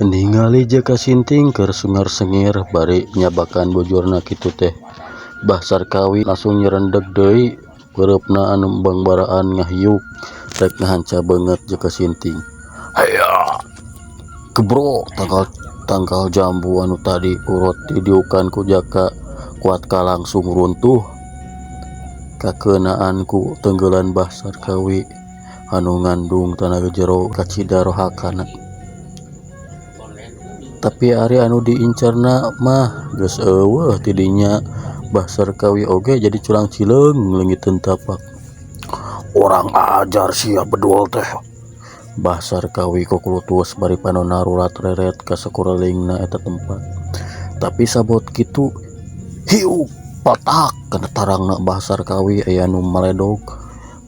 Ningali Jaka Sinting keur sungar-sengir bari nyabakan bujurna kitu teh Bah Sarkawi langsung nyerendeg deui peureupna anu bangbaraan ngahiuk rek ngahanca beungeut Jaka Sinting. Haya! Gebrok tangkal jambu anu tadi urot didiukan ku Jaka kuatka langsung runtuh kakeunaan ku tenggelan Bah Sarkawi anu ngandung tanaga jero kacida rohakana. Tapi ari anu diincarna mah geus eueuh tidinya Bah Sarkawi oge jadi culang cileung leungiteun tapak. Urang ajar sia bedul teh. Bah Sarkawi kukulutus bari panonna rurat reret ka sakurelingna eta tempat. Tapi sabot kitu hiuk patak kana tarangna Bah Sarkawi aya nu maledog.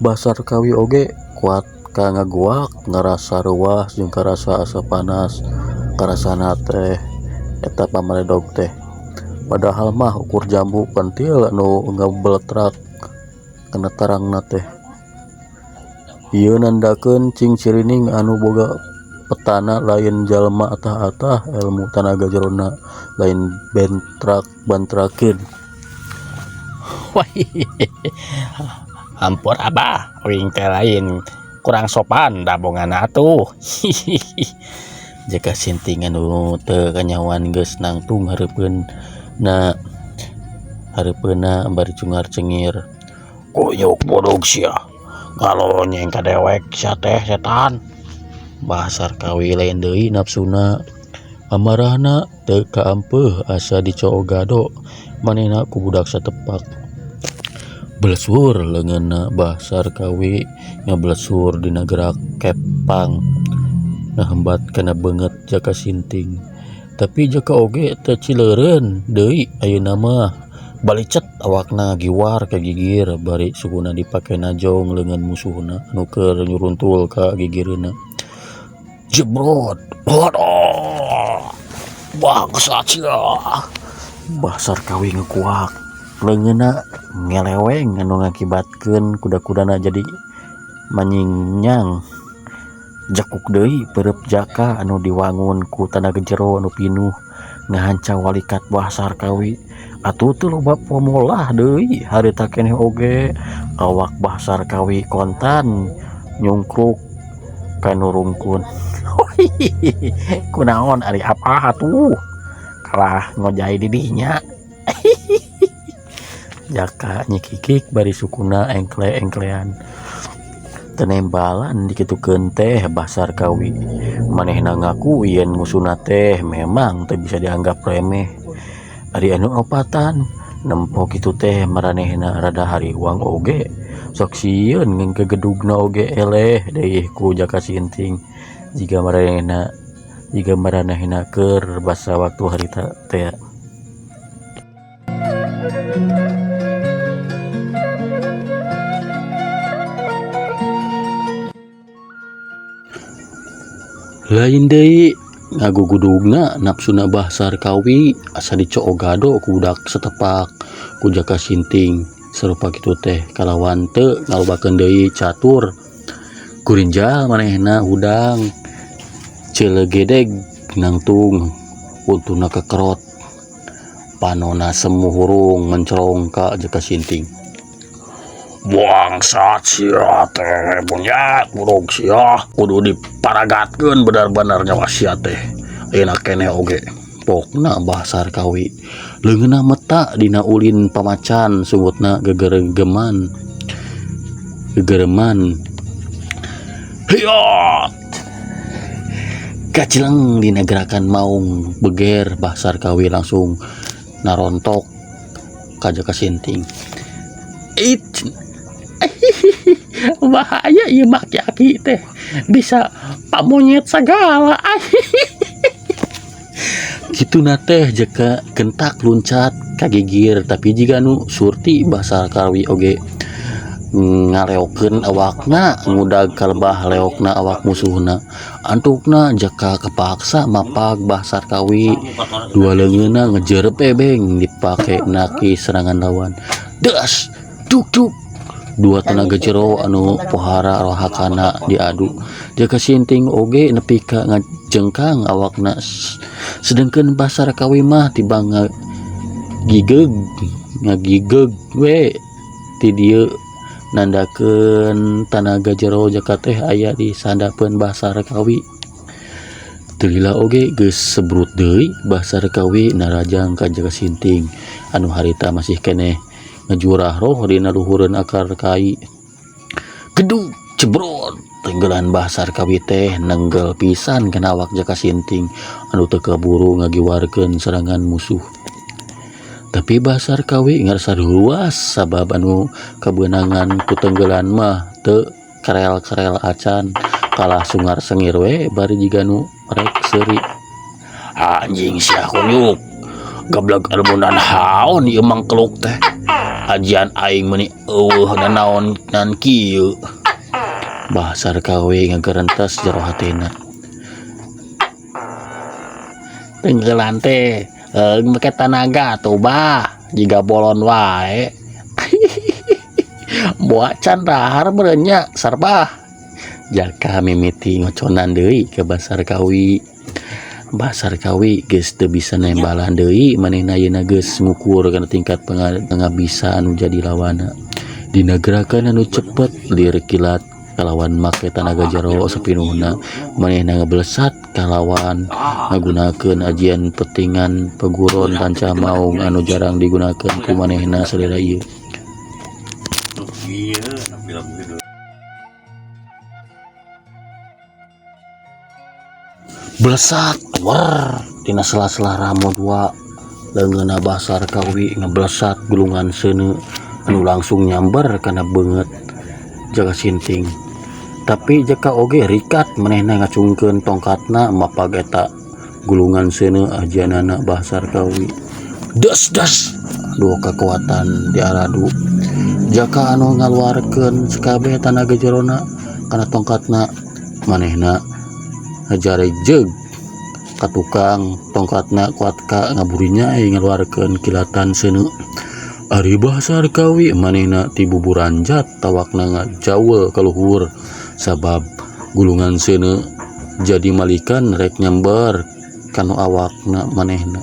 Bah Sarkawi oge kuat ka ngaguak ngarasa reuas jeung karasa asa panas karasana teh eta pamaledog teh. Padahal mah ukur jambu pentil anu ngabeletrak kana tarangna teh. Ieu nandakeun cing cirining anu boga petana lain jalma atah-atah elmu tanaga jerona lain bentrak bantrakeun. Ampun abah, uing teh lain kurang sopan da bongana atuh. Jaka Sinting anu teu kanyahoan geus nangtung hareupeunna bari cungar cengir. Kuyuk budug sia, ngalonyeng ka dewek sia teh setan. Bah Sarkawi lain deui nafsuna, amarahna teu kaampeuh asa dicoogado manehna ku budak satepak. Blesur leungeunna Bah Sarkawi ngablesur dina gerak kepang ngahembat kana beungeut Jaka Sinting. Tapi Jaka oge teu cileureun deui ayeuna mah balicet awakna giwar ka gigir bari sukuna dipake najong leungeun musuhna anu keur nyuruntul ka gigireunna. Jebrot. Waduh. Bangsat sia. Bah Sarkawi ngekuak leungeunna ngeleweng anu ngakibatkeun kuda-kudana jadi manyinyang. Jakuk deui peureub Jaka anu diwangun ku tanaga jero anu pinuh ngahanca walikat Bah Sarkawi. Atuh teu loba pomolah deui harita keneh oge awak Bah Sarkawi kontan nyungkruk ka nu rungkun. Kunaon ari apa atuh kalah ngojay di dinya. Jaka nyikikik bari sukuna engkle-engklean. Tenembalan dikitukeun teh Bah Sarkawi. Manehna ngaku yen musuhna teh memang teu bisa dianggap remeh. Ari anu opatan nempo kitu teh maranehna rada hariwang oge. Sok sieun ngan kegedugna oge eleh deui ku Jaka Sinting. Jiga maranehna keur basa waktu harita teh. Lain deui ngagugudugna nafsuna Bah Sarkawi asa dicoogado ku budak setepak ku Jaka Sinting sarupa kitu teh kalawan teu ngalobakeun deui catur gurinjal manehna hudang ceuleugedeg nangtung untuna kekerot panona semu hurung mencerong ka Jaka Sinting. Bangsat sia teh monyet buruk sia kudu diparagatkeun bener-bener nyawa sia teh ayeuna keneh oge. Pokna Bah Sarkawi leungeunna meta dina ulin pamacan sungutna gegeregeman gegereman Hiat kacileng dina gerakan maung beger Bah Sarkawi langsung narontok ka Jaka Sinting. It bahaya ieu mah aki-aki teh bisa pamonyet sagala. Kituna teh Jaka gentak luncat kagigir tapi jiga nu surti Bah Sarkawi oge ngaleokeun awakna ngudag kalebah leokna awak musuhna. Antukna Jaka kepaksa mapag Bah Sarkawi dua leungeunna ngejerep ebeng dipake naki serangan lawan. Das duk duk Dua tenaga jero anu pohara rohakana diadu. Jaka Sinting oge nepi ka ngajengkang awakna sedengkeun Bah Sarkawi mah tibang ngagigeg ngagigeg we ti dieu nandakeun tanaga jero Jaka teh aya di sandapeun Bah Sarkawi. Teu lila oge geus sebrut deui Bah Sarkawi narajang ka Jaka Sinting anu harita masih keneh ngajurah roh dina luhureun akar kai. Gedug cebrot tenggelan Bah Sarkawi teh nenggel pisan kana awak Jaka Sinting anu teu kaburu ngagiwarkeun serangan musuh. Tapi Bah Sarkawi ngarasa ruas sabab anu kabeunangan ku tenggelan mah teu kerel-kerel acan kalah sungar sengir we bari jiga nu rek seuri. Anjing sia kunyuk. Gablek ilmunan haon ieu mangkeluk teh. Ajian aing meuni eueuh nanaon nan kieu. Bah Sarkawi ngagerentes jero hatena. Tenggelan teh make tanaga atuh bah jiga bolon wae. Boa can dahar meureun nya sarbah. Jaka mimiti ngoconan deui ka Bah Sarkawi. Bah Sarkawi geus teu bisa nembalan deui manehna ayeuna geus ngukur kana tingkat pangabisa anu jadi lawanna. Dina gerakan anu cepet lir kilat kalawan make tanaga jero sapinuhna manehna ngablesat kalawan ngagunakeun ajian petingan peguron tanca maung anu jarang digunakeun ku manehna salila ieu. Blesat wer dina sela-sela ramo dua leungeunna Bah Sarkawi ngeblesat gulungan seuneu anu langsung nyamber kana beungeut Jaka Sinting. Tapi Jaka oge rikat manehna ngacungkeun tongkatna mapag eta gulungan seuneu ajianana Bah Sarkawi. Des des dua kekuatan diaradu. Jaka anu ngaluarkeun sakabeh tanaga jerona kana tongkatna manehna ngajarejeug ka tukang tongkatna kuat ka ngaburinya ngaluarkeun kilatan seuneu. Ari Bah Sarkawi manehna ti buburanjat tawakna ngajaul ka luhur sabab gulungan seuneu jadi malikan rek nyamber kanu awakna manehna.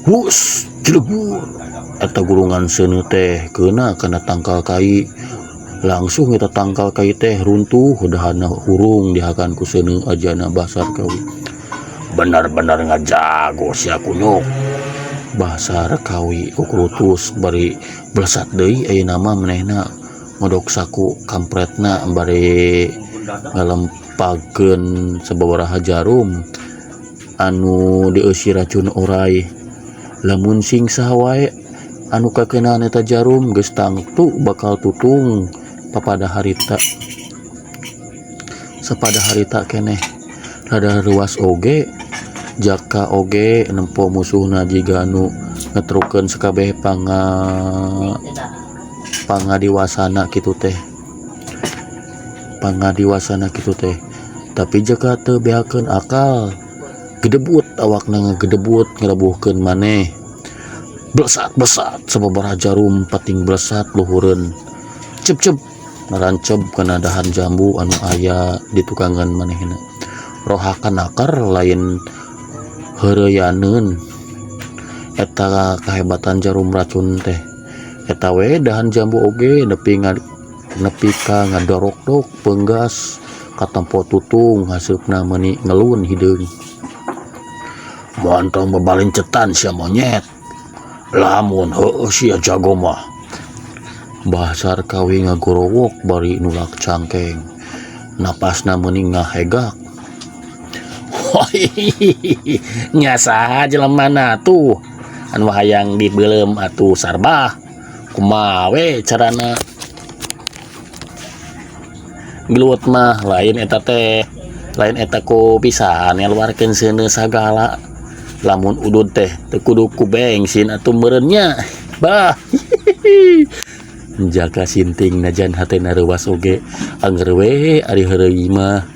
Hus jelegur eta gulungan seuneu teh keuna kana tangkal kai. Langsung eta tangkal kai teh runtuh dahana hurung dihakan ku seuneu ajana Bah Sarkawi. Benar-benar ngajago sia kunyuk. Bah Sarkawi kukulutus bari blesat deui ayeuna mah manehna ngodok saku kampretna bari ngalempakeun sababaraha jarum anu dieusi racun orai. Lamun sing saha wae anu kakeunaan eta jarum geus tangtu bakal tutung papada harita. Sapada harita keneh rada ruas oge Jaka oge nempo musuhna jiga anu ngetrukeun sakabeh pangadiwasana kitu teh. Pangadiwasana kitu teh. Tapi Jaka teu beakeun akal. Gedebut awakna ngagedebut ngrebuhkeun maneh. Blesat-blesat sababaraha jarum pating blesat luhureun. Cep-cep ngarancep kana dahan jambu anu aya di tukangan manehna. Rohakan akar lain heureuyaneun. Eta kahebatan jarum racun teh. Eta we dahan jambu oge nepi ka ngadorok-dok peunggas katempo tutung haseupna meuni ngelun hideung. Montong babalincetan sia monyet. Lamun heueuh sia jago mah. Bah Sarkawi ngagorowok bari nulak cangkeng. Napasna meuni ngahegak. Nya saha jelemana tuh anu hayang dibeuleum atuh sarbah. Kumaha we carana? Gelut mah lain eta teh. Lain eta ku pisan ngaluarkeun seuneu sagala. Lamun udud teh teu kudu ku bensin atuh meureun nya. Bah. Jaka Sinting najan hatena reuwas oge anger we ari heureuy mah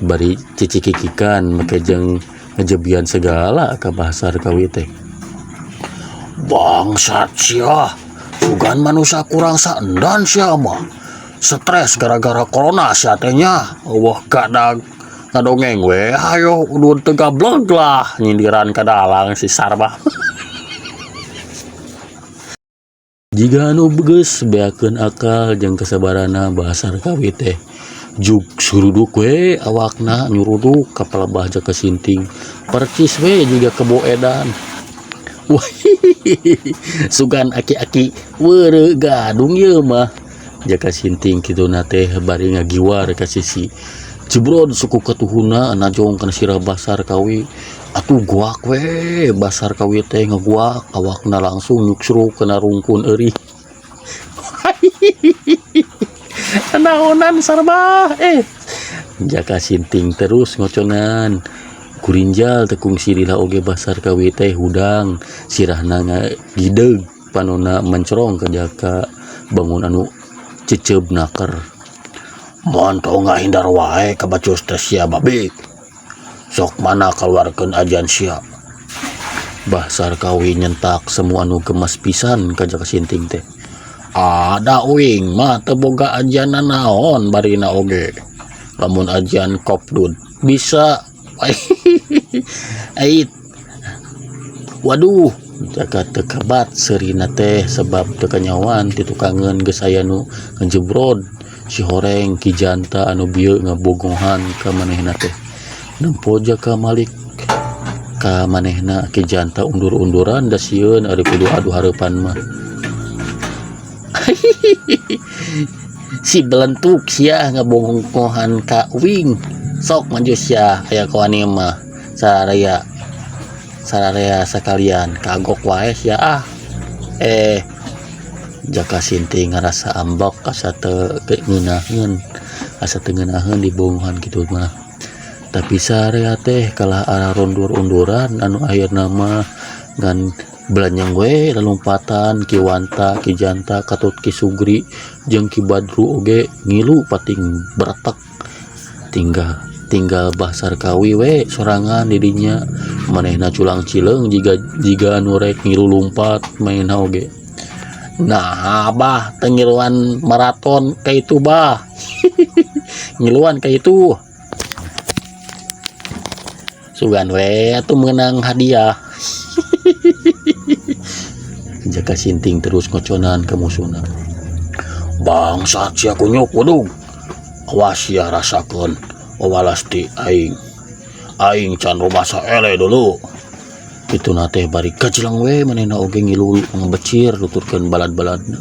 bari cicikikikan make jeung ngejebian segala ka Bah Sarkawi teh. Bangsat sia. Sugan manusia kurang saendan sia mah. Stres gara-gara corona sia teh nya. Eueuh gadag ngadongeng we hayo udud teu gableg lah nyindiran ka dalang si Sarbah. Jiga anu geus beakeun akal jeung kasabaranna Bah Sarkawi teh jug suruduk we awakna nyuruduk ka palebah Jaka Sinting percis we jiga kebo edan. Wah, sugan aki-aki weureu gadung ieu mah. Jaka Sinting kituna teh bari ngagiwar ka sisi. Jebrod suku katuhuna najong kana sirah Bah Sarkawi. Atuh guak we Bah Sarkawi teh ngaguak awakna langsung nyuksruk kana rungkun eurih. Naonan Sarbah Jaka Sinting terus ngoconan. Kurinjal teu kungsi lila oge Bah Sarkawi teh hudang sirahna ngagideg panona mencerong ka jaka bangun anu ceceub naker. Montong ngahindar wae ka bacus teh sia babi. Sok mana kaluarkeun ajian sia. Bah Sarkawi nyentak semua anu gemas pisan ka Jaka Sinting teh. Ada uing mah teu boga ajian naon barina oge. Lamun ajian kopdud bisa. Ait. Waduh, Jaka teu kabat seurina teh sebab teu kanyawan ti tukangeun geus aya nu ngejebrod si horeng Ki Janta anu bieu ngabogohan ka manehna teh. Nempo Jaka malik ka manehna Ki Janta undur-unduran da sieun ari kudu adu hareupan mah. Si belentuk sia ngabogohan ka uing. Sok maju sia aya kawani mah sararea sararea sakalian kagok wae sia ah. Jaka Sinting ngarasa ambek asa teu ngeunaheun, asa teu ngeunaheun dibongohan kitu mah. Tapi sarea teh kalah arah rondur-unduran anu akhirna mah ngan belanjang we lalumpatan Ki Wanta, Ki Janta, katut Ki Sugri jeung Ki Badru oge ngilu pating beretek. Tinggal Bah Sarkawi we sorangan didinya manehna culang cileung jiga anu rek ngilu lumpat manehna oge. Nah bah teu ngiluan maraton ka itu bah. Ngiluan ka itu. Sugan we atuh meunang hadiah. Jaka Sinting terus ngoconan ka musuhna. Bangsat sia kunyuk wadug. Awas sia rasakeun wawalas ti aing. Aing can rumasa ele dulu. Kitu na teh bari gajleng we manehna oge ngilu ngebecir nuturkeun balad-baladna.